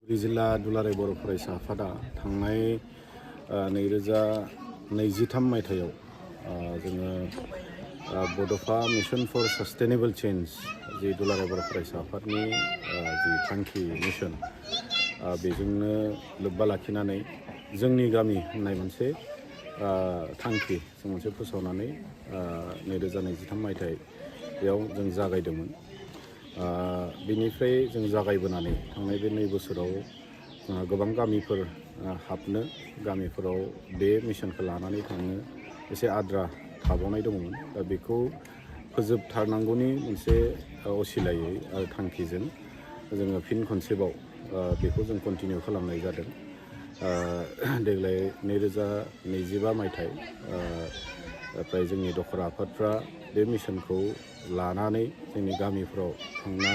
जिल्ला दुलाराय बर' फरायसा आफादा थांनाय 2023 मायथाइयाव जोङो बड'फा मिशन फर सास्टेनेबल चेन्ज जि दुलाराय बर' फरायसा आफादनि जि थांखि मिशन बेजोंनो लोब्बा लाखिनानै जोंनि गामि होननाय मोनसे थांखि जों मोनसे फोसावनानै 2023 मायथाइयाव जों जागायदोंमोन। बेनिफ्राय जों जागायबोनानै थांनाय बे 2 बोसोराव जोंहा गोबां गामिफोर हाबनो गामिफोराव बे मिशनखौ लानानै थांनो एसे आद्रा थाबावनाय दङमोन। दा बेखौ फोजोबथारनांगौनि मोनसे असिलायै आरो थांखिजों जोङो फिन खनसेबाव बेखौ जों कन्टिनिउ खालामनाय जादों। देग्लाय 2025 मायथाइ ओमफ्राय जोंनि दखरा आफादफ्रा बे मिशनखौ लानानै जोंनि गामिफ्राव थांना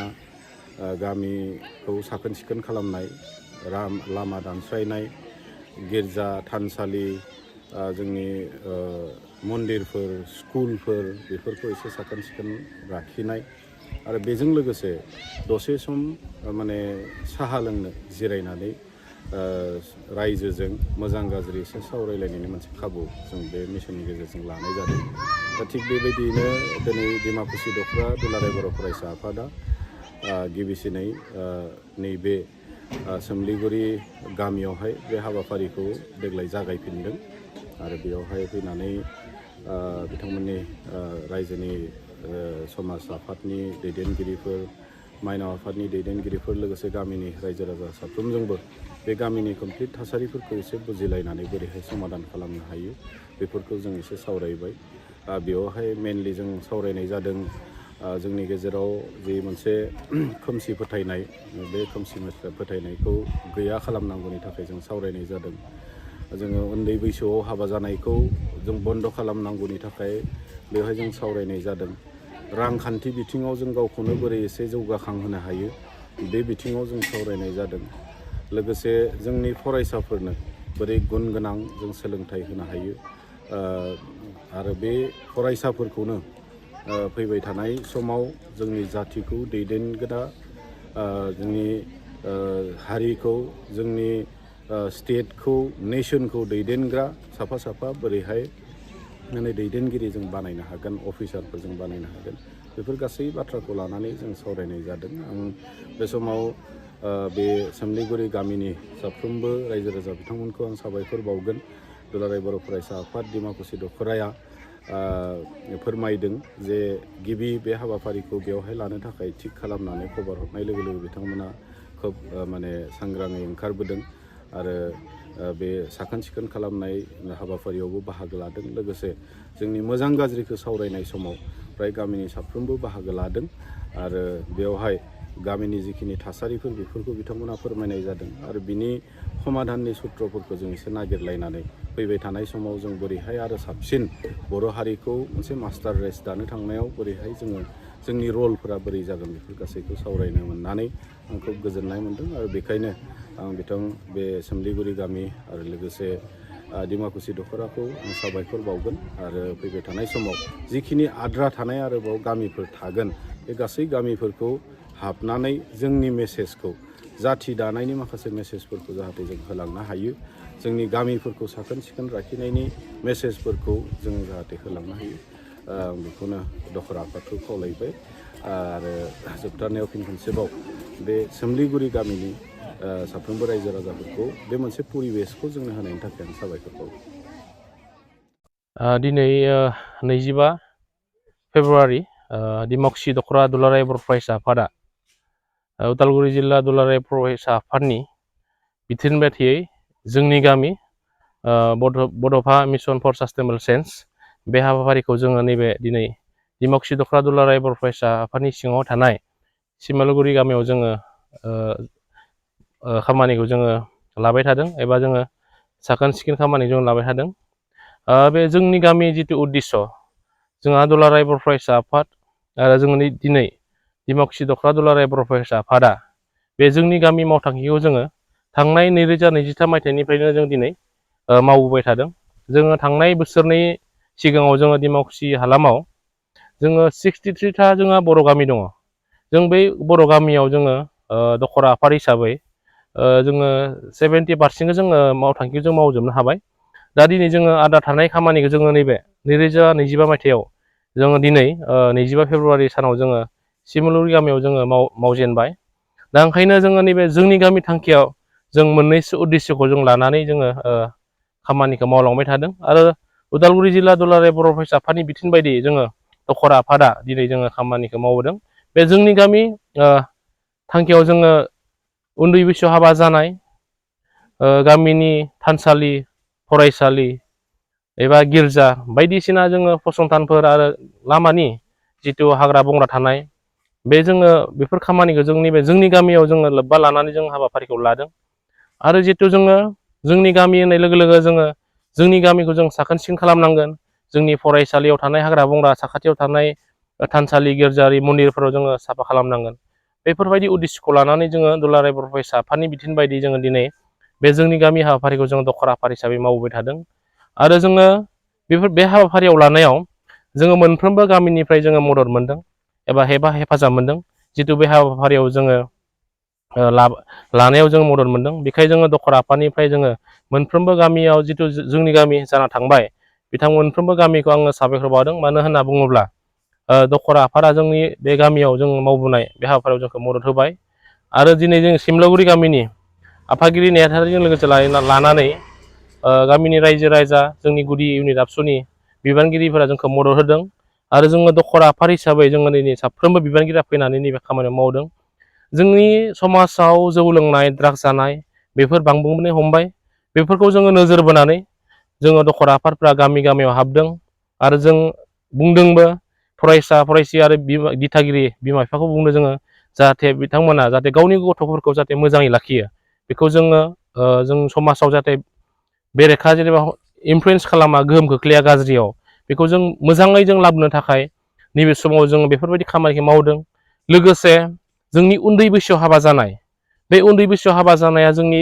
गामिखौ साखोन सिखोन खालामनाय, लामा दानस्रायनाय, गिर्जा थानसालि, जोंनि मन्दिरफोर, स्कुलफोर बेफोरखौ एसे साखोन सिखोन लाखिनाय आरो बेजों लोगोसे दसे सम माने साहा लोंनो जिरायनानै रायजोजों मोजां गाज्रि एसे सावरायलायनायनि मोनसे खाबु जों बे मिशननि गेजेरजों लानाय जादों। दा थिग बेबायदियैनो दिनै डिमाकुसि दखरा दुलाराय बर' फरायसा आफादा गिबिसिनै नैबे सोमलिगुरि गामियावहाय बे हाबाफारिखौ देग्लाय जागायफिनदों आरो बेयावहाय फैनानै बिथांमोननि रायजोनि समाज आफादनि दैदेनगिरिफोर, माइनाव आफादनि दैदेनगिरिफोर लोगोसे गामिनि रायजो राजा साफ्रोमजोंबो बे गामिनि कमप्लिट थासारिफोरखौ एसे बुजिलायनानै बोरैहाय समाधान खालामनो हायो बेफोरखौ जों एसे सावरायबाय। बेवहाय मेनलि जों सावरायनाय जादों जोंनि गेजेराव जि मोनसे खोमसि फोथायनाय, बे खोमसि फोथायनायखौ गैया खालामनांगौनि थाखाय जों सावरायनाय जादों। जोङो उन्दै बैसोआव हाबा जानायखौ जों बन्द' खालामनांगौनि थाखाय बेवहाय जों सावरायनाय जादों। रांखान्थि बिथिङाव जों गावखौनो बोरै एसे जौगाखांहोनो हायो बे बिथिङाव जों सावरायनाय जादों। लोगोसे जोंनि फरायसाफोरनो बोरै गुन गोनां जों सोलोंथाइ होनो हायो आरो बे फरायसाफोरखौनो फैबाय थानाय समाव जोंनि जाथिखौ दैदेनग्रा, जोंनि हारिखौ, जोंनि स्टेटखौ, नेसनखौ दैदेनग्रा साफा साफा बोरैहाय माने दैदेनगिरि जों बानायनो हागोन, अफिसारफोर जों बानायनो हागोन, बेफोर गासै बाथ्राखौ लानानै जों सावरायनाय जादों। आं बे समाव बे सोमलिगुरि गामिनि साफ्रोमबो रायजो राजा बिथांमोनखौ आं साबायखर बावगोन। दुलाराय बर' फरायसा आफाद डिमाकुसि दखराया फोरमायदों जे गिबि बे हाबाफारिखौ बेवहाय लानो थाखाय थिग खालामनानै खबर हरनाय लोगो लोगो बिथांमोना खोब माने सांग्राङै ओंखारबोदों आरो बे साखोन सिखोन खालामनाय हाबाफारियावबो बाहागो लादों। लोगोसे जोंनि मोजां गाज्रिखौ सावरायनाय समाव फ्राय गामिनि साफ्रोमबो बाहागो लादों आरो बेवहाय गामिनि जिखिनि थासारिफोर बेफोरखौ बिथांमोना फोरमायनाय जादों आरो बिनि समाधाननि सुत्रफोरखौ जों एसे नागिरलायनानै फैबाय थानाय समाव जों बोरैहाय आरो साबसिन बर' हारिखौ मोनसे मास्टार रेस दानो थांनायाव बोरैहाय जोङो जोंनि रलफोरा बोरै जागोन बेफोर गासैखौ सावरायनो मोननानै आं खोब गोजोननाय मोनदों आरो बेखायनो आं बे सोमलिगुरि गामि आरो लोगोसे डिमाकुसि दखराखौ आं साबायखर बावगोन आरो फैबाय थानाय समाव जिखिनि आद्रा थानाय आरोबाव गामिफोर थागोन बे गासै गामिफोरखौ हाबनानै जोंनि मेसेजखौ, जाथि दानायनि माखासे मेसेजफोरखौ जाहाथे जों होलांनो हायो, जोंनि गामिफोरखौ साखोन सिखोन लाखिनायनि मेसेजफोरखौ जों जाहाथे होलांनो हायो, बेखौनो दखरा आफादखौ खावलायबाय। आरो जोबथारनायाव फिन खनसेबाव बे सोमलिगुरि गामिनि साफ्रोमबो रायजो राजाफोरखौ बे मोनसे परिबेसखौ जोंनो होनायनि थाखाय आं साबायखर बावो। दिनै 25 फेब्रुवारि डिमाकुसि दखरा दुलाराय बर' फरायसा आफादा उदालगुरि जिल्ला दुलाराय फरायसा आफादनि बिथोन बायदियै जोंनि गामि बड'फा मिशन फर सास्टेनेबल चेन्ज बे हाबाफारिखौ जोङो नैबे दिनै डिमाकुसि दखरा दुलाराय बर' फरायसा आफादनि सिङाव थानाय सिमालुगुरि गामियाव जोङो खामानिखौ जोङो लाबाय थादों एबा जोङो साखोन सिखोन खामानि जों लाबाय थादों। बे जोंनि गामि जिथु उद्देश्य, जोंहा दुलाराय बर' फरायसा आफाद आरो जोङो दिनै डिमाकुसि दखरा दुलाराय बर' फरायसा आफादा बे जोंनि गामि मावथांखिखौ जोङो थांनाय 2023 मायथाइनिफ्रायनो जों दिनै मावबोबाय थादों। जोङो थांनाय बोसोरनि सिगाङाव जोङो डिमाकुसि हालामाव जोङो 63 जोंहा बर' गामि दङ। जों बै बर' गामियाव जोङो दखरा आफाद हिसाबै जोङो 70% जोङो मावथांखिखौ जों मावजोबनो हाबाय। दा दिनै जोङो आद्रा थानाय खामानिखौ जोङो नैबे 2025 मायथाइयाव जोङो दिनै 25 फेब्रुवारि सानाव जोङो सिमलुरि गामियाव जोङो मावजेनबाय। दा ओंखायनो जोङो नैबे जोंनि गामि थांखियाव जों मोननैसो उद्देश्यखौ जों लानानै जोङो खामानिखौ मावलांबाय थादों। आरो उदालगुरि जिल्ला दुलाराय बर' फरायसा आफादनि बिथोन बायदियै जोङो दखरा आफादा दिनै जोङो खामानिखौ मावबोदों। बे जोंनि गामि थांखियाव जोङो उन्दै बैसोआव हाबा जानाय, गामिनि थानसालि, फरायसालि एबा गिर्जा बायदिसिना जोङो फसंथानफोर आरो लामानि जिथु हाग्रा बंग्रा थानाय, बे जोङो बेफोर खामानिखौ जोंनि गामियाव जोङो लोब्बा लानानै जों हाबाफारिखौ लादों। आरो जिथु जोङो जोंनि गामि होननाय लोगो लोगो जोङो जोंनि गामिखौ जों साखोन सिखोन खालामनांगोन। जोंनि फरायसालियाव थानाय हाग्रा बंग्रा, साखाथियाव थानाय थानसालि गिर्जारि मन्दिरफोराव जोङो साफा खालामनांगोन। बेफोरबायदि उद्देश्यखौ लानानै जोङो दुलाराय बर' फरायसा आफादनि बिथोन बायदि जोङो दिनै बे जोंनि गामि हाबाफारिखौ जों दखरा आफाद हिसाबै मावबोबाय थादों। आरो जोङो बे हाबाफारियाव लानायाव जोङो मोनफ्रोमबो गामिनिफ्राय जोङो मदद मोनदों एबा हेफाजाब मोनदों। जिथु बे हाबाफारियाव जोङो लानायाव जों मदद मोनदों। बेखायनो जोङो दखरा आफादनिफ्राय जोङो मोनफ्रोमबो गामियाव जिथु जोंनि गामि जाना थांबाय, बिथां मोनफ्रोमबो गामिखौ आङो साबायखर बावदों। मानो होनना बुङोब्ला दखरा आफादा जोंनि बे गामियाव जों मावबोनाय बे हाबाफारियाव जोंखौ मदद होबाय। आरो दिनै जों सिमलागुरि गामिनि आफादगिरि नेहाथारिजों लोगोसे लानानै गामिनि रायजो राजा, जोंनि गुदि इउनिट आबसुनि बिबानगिरिफोरा जोंखौ मदद होदों। आरो जोङो दखरा आफाद हिसाबै जोङो दिनै साफ्रोमबो बिबानगिरिया फैनानै नैबे खामानियाव मावदों। जोंनि समाजाव जौ लोंनाय, ड्राग्स जानाय बेफोर बांबोनो हमबाय। बेफोरखौ जोङो नोजोर बोनानै जोङो दखरा आफादफ्रा गामि गामियाव हाबदों। आरो जों बुंदोंबो, फरायसा फरायसि आरो दिथागिरि बिमा बिफाखौ बुंदों जोङो, जाहाथे बिथांमोना जाहाथे गावनि गथ'फोरखौ जाहाथे मोजाङै लाखियो। बेखौ जोङो जों समाजाव जाहाथे बेरेखा जेनेबा इनफ्लुयेन्स खालामा, गोहोम खोख्लैया गाज्रियाव, बेखौ जों मोजाङै जों लाबोनो थाखाय नैबे समाव जों बेफोरबायदि खामानिखौ मावदों। लोगोसे जोंनि उन्दै बैसोआव हाबा जानाय, बे उन्दै बैसोआव हाबा जानाया जोंनि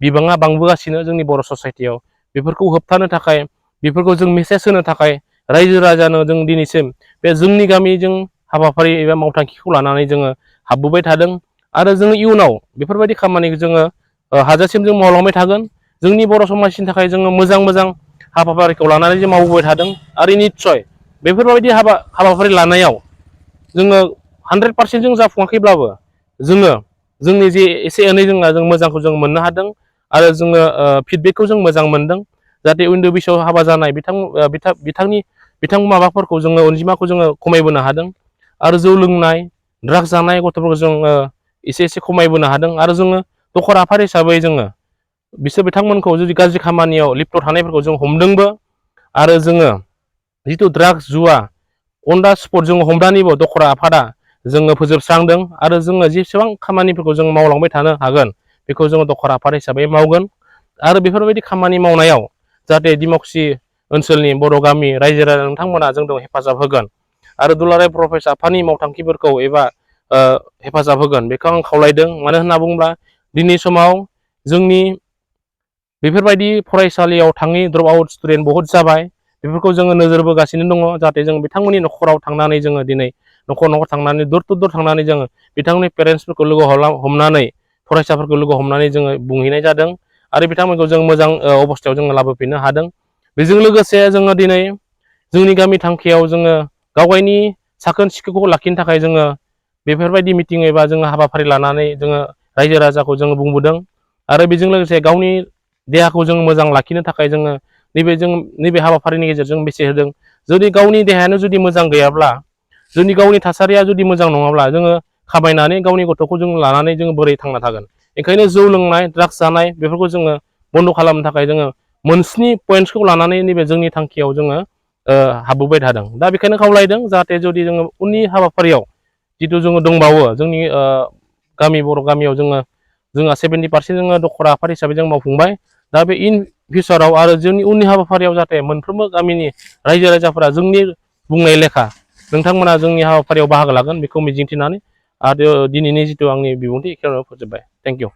बिबाङा बांबोगासिनो जोंनि बर' ससाइटियाव। बेफोरखौ होबथानो थाखाय, बेफोरखौ जों मेसेज होनो थाखाय रायजो राजानो जों दिनैसिम बे जोंनि गामिजों हाबाफारि एबा मावथांखिखौ लानानै जोङो हाबबोबाय थादों। आरो जोङो इयुनाव बेफोरबायदि खामानिखौ जोङो हाजासिम जों मावलांबाय थागोन। जोंनि बर' समाजनि थाखाय जोङो मोजां मोजां हाबाफारिखौ लानानै जों मावबोबाय थादों। आरो निस्सय बेफोरबायदि हाबाफारि लानायाव जोङो 100% जों जाफुङाखैब्लाबो जोङो जोंनि जे एसे एनै जों मोजांखौ जों मोननो हादों। आरो जोङो फिडबेकखौ जों मोजां मोनदों। जाहाथे उन्दै बैसोआव हाबा जानाय बिथां माबाफोरखौ जोङो अनजिमाखौ जोङो खमायबोनो हादों। आरो जौ लोंनाय, ड्राग्स जानाय गथ'फोरखौ जोङो एसे एसे खमायबोनो हादों। आरो जोङो दखरा आफाद हिसाबै जोङो बिथांमोनखौ जुदि गाज्रि खामानियाव लिप्त थानायफोरखौ जों हमदोंबो। आरो जोङो जिथु ड्राग्स जुवा अन दा स्पट जोङो हमनानैबो दखरा आफादा जोङो फोजोबस्रांदों। आरो जोङो जेसेबां खामानिफोरखौ जों मावलांबाय थानो हागोन, बेखौ जोङो दखरा आफाद हिसाबै मावगोन। आरो बेफोरबायदि खामानि मावनायाव जाहाथे दिमाकुसि ओनसोलनि बर' गामि रायजो राजा नोंथांमोना जोंखौ हेफाजाब होगोन। आरो दुलाराय बर' फरायसा आफादनि मावथांखिफोरखौ एबा हेफाजाब होगोन, बेखौ आं खावलायदों। मानो होनना बुङोब्ला दिनै समाव जोंनि बेफोरबायदि फरायसालियाव थाङि द्रप आउट स्टुडेन्ट बहुत जाबाय। बेफोरखौ जोङो नोजोर बोगासिनो दङ। जाहाथे जों बिथांमोननि न'खराव थांनानै जोङो दिनै न'खर न'खर थांनानै दर टु दर थांनानै जोङो बिथांमोननि पेरेन्टसफोरखौ लोगो हमनानै, फरायसाफोरखौ लोगो हमनानै जोङो बुंहैनाय जादों। आरो बिथांमोनखौ जों मोजां अबस्थायाव जोङो लाबोफिननो हादों। बेजों लोगोसे जोङो दिनै जोंनि गामि थांखियाव जोङो गावगायनि साखोन सिखोनखौ लाखिनो थाखाय जोङो बेफोरबायदि मिटिं एबा जोङो हाबाफारि लानानै जोङो रायजो राजाखौ जोङो बुंबोदों। आरो बेजों लोगोसे गावनि देहाखौ जों मोजां लाखिनो थाखाय जोङो नैबे हाबाफारिनि गेजेरजों बेसे होदों। जुदि गावनि देहायानो जुदि मोजां गैयाब्ला, जोंनि गावनि थासारिया जुदि मोजां नङाब्ला, जोङो खामायनानै गावनि गथ'खौ जों लानानै जोङो बोरै थांना थागोन। ओंखायनो जौ लोंनाय, ड्राग्स जानाय बेफोरखौ जोङो बन्द' खालामनो थाखाय जोङो मोनस्नि पइन्टसखौ लानानै नैबे जोंनि थांखियाव जोङो हाबबोबाय थादों। दा बेखायनो खावलायदों जाहाथे जुदि जोङो उननि हाबाफारियाव जिथु जोङो दंबावो, जोंनि बर' गामियाव जोंहा 70% जोङो दखरा आफाद हिसाबै जों मावफुंबाय। दा बे इन फिउचाराव आरो जोंनि उननि हाबाफारियाव जाहाथे मोनफ्रोमबो गामिनि रायजो राजाफोरा जोंनि बुंनाय लेखा नोंथांमोना जोंनि हाबाफारियाव बाहागो लागोन, बेखौ मिजिंथिनानै आरो दिनैनि जिथु आंनि बिबुंथि बेखिनियावनो फोजोबबाय। Thank you.